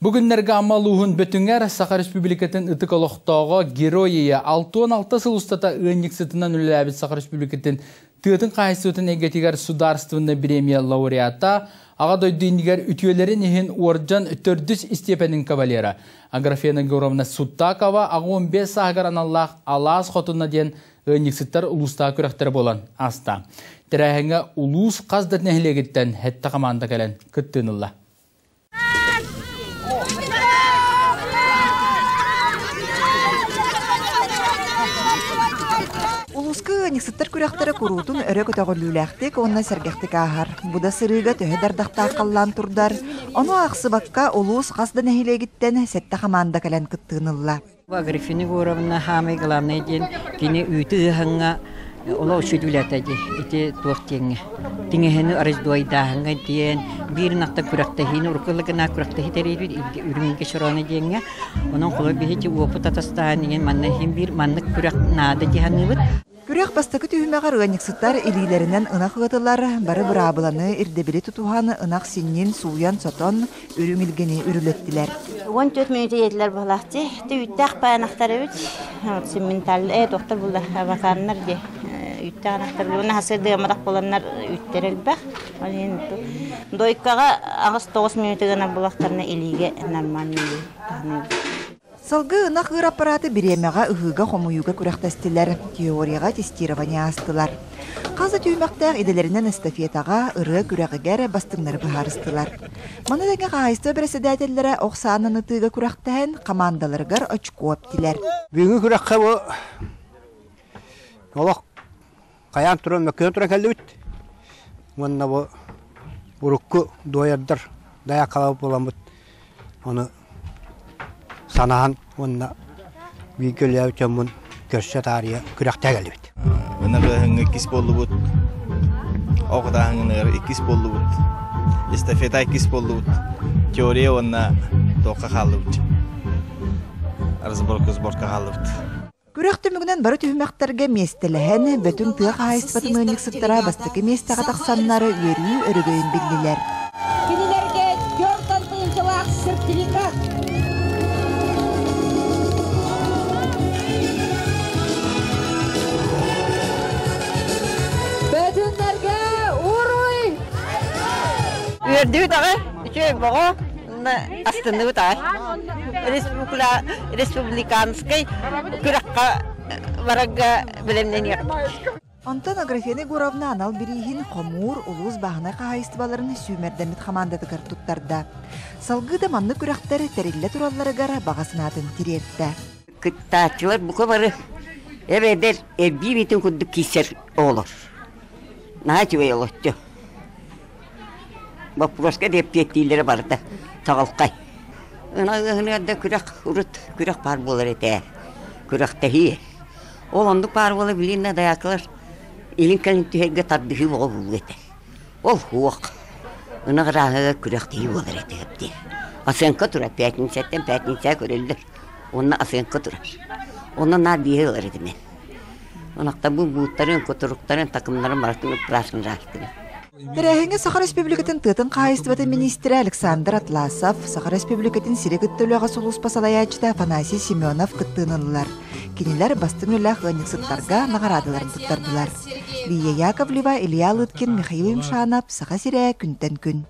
Бу күннэргэ Амма улууһун Бөтүҥэр Саха Республикатын ытык олохтооҕо Герой Ийэ 66 сыл устата ыанньыксытынан үлэлээбит Саха Республикатын тыатын хаһаайыстыбатын эйгэтигэр судаарыстыбаннай бириэмийэ лауреата, Аҕа дойду иннигэр үтүөлэрин иһин уордьан төрдүс истиэпэнин кавалера Аграфена Егоровна Суттакова 85 сааһыгар аналлаах Алаас хотуна диэн ыанньыксыттар улуустааҕы күрэхтэрэ буолан ааста. Тэрээһиҥҥэ улуус хас да нэһилиэгиттэн сэттэ хамаанда кэлэн кыттыыны ылла. Улууска ыанньыксыттар күрэхтэрэ куруутун өрө көтөҕүллүүлээхтик уонна сэргэхтик ааһар. Бу да сырыыга төһө да ардахтаах халлаан турдар, ону аахсыбакка улуус хас да нэһилиэгиттэн сэттэ хамаанда кэлэн кыттыыны ылла. Аграфена Егоровна хаамай главное диэн кини үүтү ыаһаҥҥа олох үчүгэй үлэтэ дии ити туох диэҥҥэ тиҥэһини раздвойдааһыҥҥа диэн биир ынахта күрэхтэһиини урукку гына күрэхтэһии тэрийбит үрүҥгэ чороно диэҥҥэ онон холобур биһи уопут атастаһан иҥин манна иһин биир маннык күрэх наада дии саныыбыт. Күрэх бастакы түһүмэҕэр ыанньыксыттар илиилэринэн ынах ыатылар, бары быраабыланы, ирдэбили тутуһан, ынах синньин сууйан-сотон, үрүҥ илгэни үрүлэттилэр. 14 мүнүүтэ диэтилэр буолаахчы. Үүттээх паанахтар эбит. Симменталь э доктор булла аваканнар дии. Үүттээх анахтар уонна хасырдыамарах буоланнар үүттэр элбэх. Ол иһин дойкаҕа 8-9 мүнүүтэ гына булахтарына илиигэ нормальный таһыныыбыт. Салгыы ынах ыыр аппарааты бириэмэҕэ ыһыыга-хомуйууга күрэхтэстилэр, теорияҕа тестирование аастылар. Хас да түһүмэхтээх идэлэринэн эстафетаҕа, ырыа күрэҕигэр бастыҥнары быһаарыстылар. Маны тэҥэ хаһаайыстыба бэрэссэдээтэллэрэ ох саанан ытыыга күрэхтэһэн, хамаандаларыгар очко эптилэр. Бүгүҥҥү күрэххэ бу олох хайаан туран мөккүөн туран кэллибит. Уонна бу урукку дуойардар дайааккалаабыт буоламмыт ону санаан уонна бииргэ үлэлээбит дьоммун көрсө таарыйа күрэхтэһэ кэллибит. Ынырыаһыҥҥа иккис буоллубут, оҕутааһыҥыныгар иккис буоллубут, эстафета иккис буоллубут, теория уонна туохха хааллыбыт, разборка сборка хааллыбыт. Күрэх түмүгүнэн бары түһүмэхтэргэ миэстэлэһэн, Бөтүҥ тыа хаһаайыстыбатын ыанньыксыттара бастакы миэстэҕэ тахсаннар үөрүү өрөгөйүн биллилэр. Кинилэргэ 4 тыһыынчалаах сертификат. Бөтүннэргэ уруй! Үөрдүбүт аҕай, үчүгэй боҕо, астынныбыт аҕай. Республиканскай күрэххэ барарга бэлэмнэниэхпит. Онтон Аграфена Егоровна анал бирииһин хомуур улуус бааһынай хаһаайыстыбаларын сүүмэрдэммит хамаандатыгар туттарда. Салгыы да маннык күрэхтэр тэриллэ туралларыгар баҕа санаатын тириэртэ. Кыттааччылар бука бары эбэдэр эрбии биитин курдук киирсэр оҕолор. Наһаа үчүгэй олоччу. Боппуруоска да эппиэттииллэрэ барыта чаҕылхай. Ына да күрэх урут күрэх баар буолар этэ. Күрэхтэһии. Ол оннук баар буола билигин да даякалар илин-кэлин түһэргэ тардыһыы бөҕө буолуо этэ. Ол суох. Ынах ырааһыга күрэхтэһии буолар этэ дии. Оценка турар пятницаттан пятница көрөллөр. Уонна оценка турар. Онно наар биэһи ылар этим мен. Ынахтарбын бууттарын, кутуруктарын, такымнарын барытын ыппыраасым ыраастыгын. Тэрээһиҥҥэ Саха Республикатын тыатын хаһаайыстыбатын миниистирэ Александр Атласов, Саха Республикатын сири кытта үлэҕэ сулууспа салайааччыта Афанасий Семенов кыттыыны ыллылар. Кинилэр бастыҥ үлэлээх ыанньыксыттарга наҕараадаларын туттардылар. Лия Яковлева, Илья Лыткин, Михаил Юмшанов, Саха сирэ күнтэн күн.